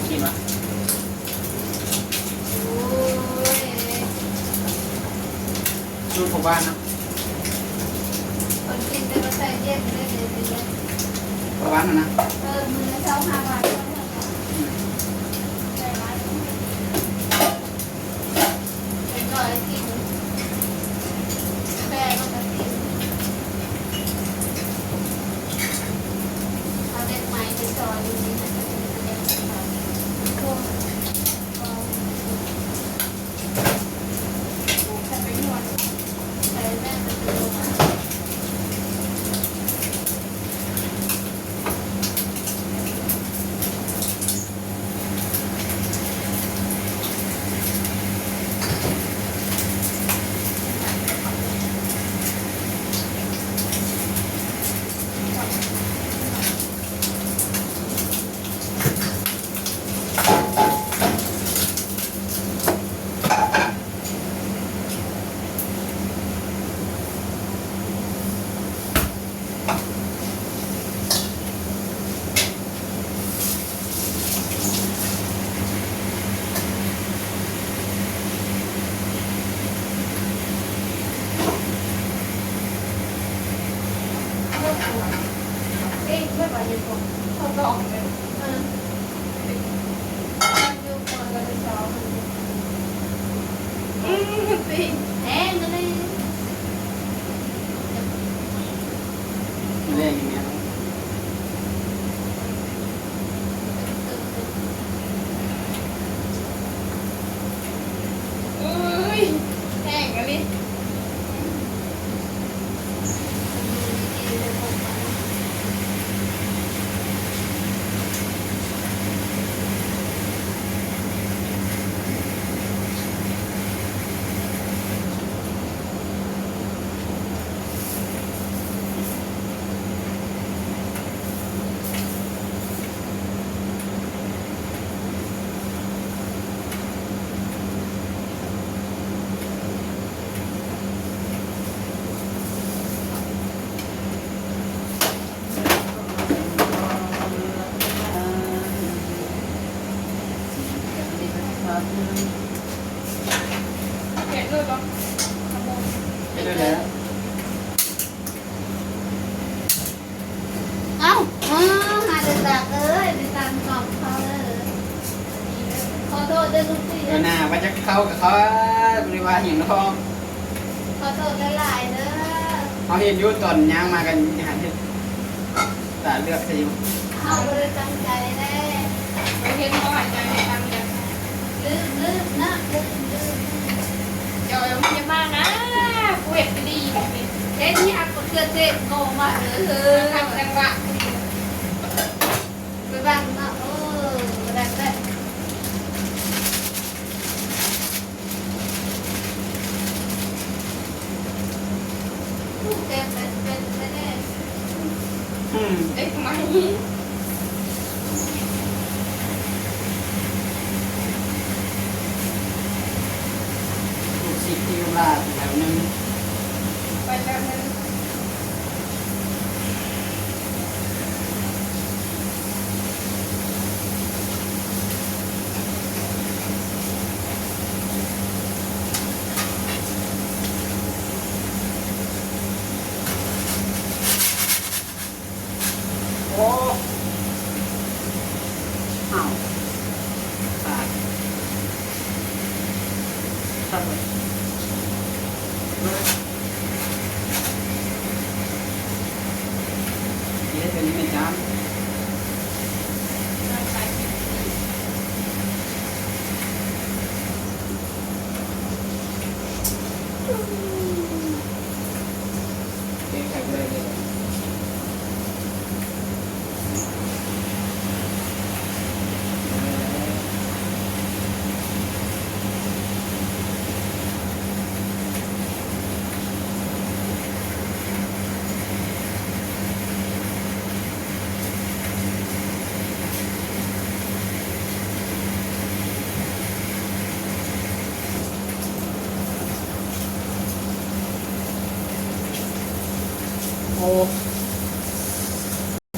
ກິນວະ? ໂອ້ຍ ສູດພໍ່ບ້ານເນາະ. ຄົນກິນແຕ່ວ່າໃສ່ເຢັນເລີຍເດ ກິນເລີຍ ປະມານນັ້ນນະ. ເອີ ມື້ລະຊາວຫ້າບາດ ອືມ ໃສ່ຫຼາຍ ເປັນຮ້ອຍກິນ ແບບມັນກະກິນ ເອົາເດັກໃໝ່ໄປສອນຢູ່ນີ້ ມັນກະຊິເປັນແບບນັ້ນ. ເຮັດເລີຍບໍ່? ເຮັດເລີຍແຫຼະ. ເອົ້າ ເອີ ຫາແຕ່ຕັກເອີຍ ໄປຕັກຂອງເຂົາເດີ. ຂໍໂທດເດີລູກພີ່ ເອີ ໜ້າວ່າຈະເຂົ້າກັບເຂົາ ບໍ່ໄດ້ວ່າຫຍັງດອກ. ຂໍໂທດຫຼາຍໆເດີ. ເຮົາເຫັນຢູ່ຕອນຍ່າງມາກັນ ຫາເຮັດຕາເລືອກໃສ່ຢູ່. ເຮົາບໍ່ໄດ້ຕັ້ງໃຈເດ້. ບໍ່ເຫັນບໍ່ໃຫ້ໃຈໃຫ້ຕັ້ງໃຈ. ລືມ ລືມນະ ລືມ ລືມ. ເຈົ້າຢ່າມານະ ຜູ້ເຮັດບໍ່ດີແບບນີ້. ເຮັດຫຍັງມະເຂືອເທດໂງ່ມາເອີຍ. ຂັດຈັງຫວະ. ໄປບ້ານເນາະ. ເອີ ບໍ່ໄດ້ ບໍ່ໄດ້. ລູກແກເປັນ ເປັນແທ້ໆ. ອືມ ເດັກໃໝ່ ລູກສິດທີ່ລາດແຖວໜຶ່ງ ໄປແຖວໜຶ່ງ. ໂອ້ ເອົ້າ ຕາຍ ຕາຍ. ເຮັດອັນນີ້ແມ່ນຈ້າມ. ແກ້ໄຂບໍ່ໄດ້ເລີຍ. ໂອ້